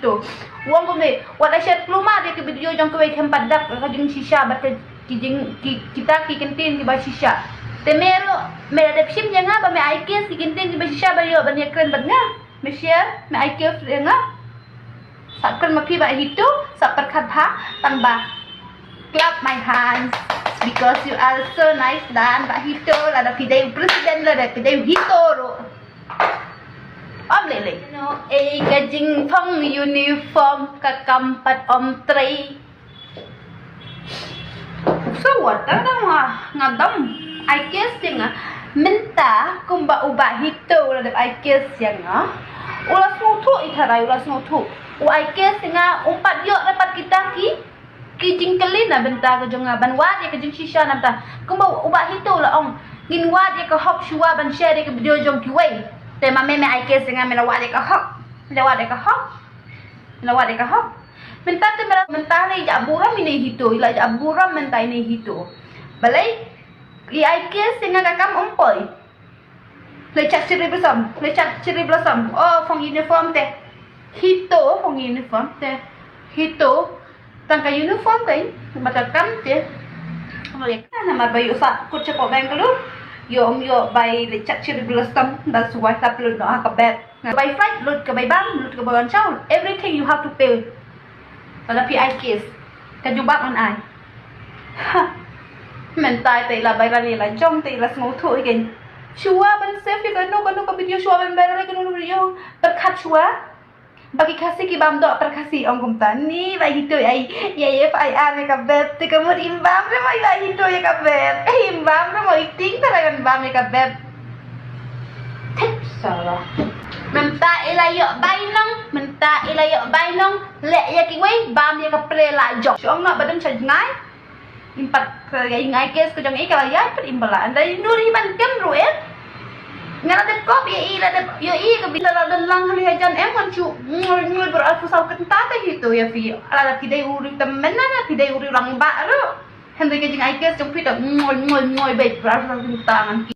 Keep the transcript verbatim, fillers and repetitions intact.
Hito. Wan kumne, wat la share kluma de ki video jong kiwei, khlem pat dap ka jingshisha bad ki jing ki, kita ki kyntien kiba shisha. Te me ruh me la dep shim ïa nga ba me ai case ki kyntien kiba shisha ba ïoh ban ïakren bad nga. Me share, me ai case ïa nga. Sa kren ma phi ba Hito, sa pyrkhat bha, tang ba. Clap my hands because you are so nice dan ba Hito, lada phi dei u president, lada phi dei u Hito ruh. Om lele. No, ei ka jingthong uniform ka kam pat ym trei. So wat da nga, nga dam. Ai case ïa nga. Mynta kumba u Bah Hito u la dep ai case ïa nga. U la sngewthuh i tharai, u la sngewthuh. U ai case ïa nga, um pat ïoh re pat kita ki, ki jingkylli na bynta ka jong nga, ban wad ïa ka jingshisha na bynta. Kumba u Bah Hito u la ong, ngin wad ïa ka hok shuwa ban share ïa ka video jong kiwei. Te ma me, me ai case ïa nga, me la wad ïa ka hok. Me la wad ïa ka hok. Me la wad ïa ka hok. Mynta te me la, mynta ne i jah burom ine i Hito, i la jah burom mynta ine i Hito. Balei i ai case ïa nga, ka kam ym poi. Leit shad Cherry Blossom, leit shad Cherry Blossom. Oh, phong uniform te. Hito, phong uniform te. Hito. Tang ka uniform te, bad ka kam te. Namar ba ïoh sah kut shapoh Bangalore. Ïoh, ym ïoh bai leit shad Cherry Blossom, that's why ka pynlut noh ha ka bed. Nga bai flight, lut ka bai bam, lut ka bai wan shaw. Everything you have to pay. Lada phi ai case, ka jubab ngan ai. Ha. Mynta te la bai rani la jong te la sngewthuh ïa kein. Shuwa ban save ïa kano kano ka video, shuwa ban viral ïa kano kano video. Pyrkhat shuwa. Ba ki Khasi ki bam doh trai Khasi, ong kumta. Ni ba Hito ai, ïa, ïa, F I R ïa ka beb, te ka mut im bam re mo i ba Hito ïa ka beb. Eh, im bam re mo i, ting trai ban bam ïa ka beb. Thik sala. Mynta i la ïoh bainong, mynta i la ïoh bainong, leh ïa kiwei, bam ïa ka pre la jong. Shu ong noh ba dang sha jngai. Im pat, eh, i ngai case ka jong i ka la ïai pat im bala. Ynda i nur i ban kem ruh em. Nga la dep kop ïa i, la dep ïa i ka bynta la don lang hali hajan em, ngan shu ngul ngul ber alfu saw kynta te Hito ïa phi. Ala la phi dei u riewtymmen na, phi dei u riewrangbah ruh. Hynrei ka jingai case jong phi te ngul ngul ngul beit ber alfu saw kynta ngan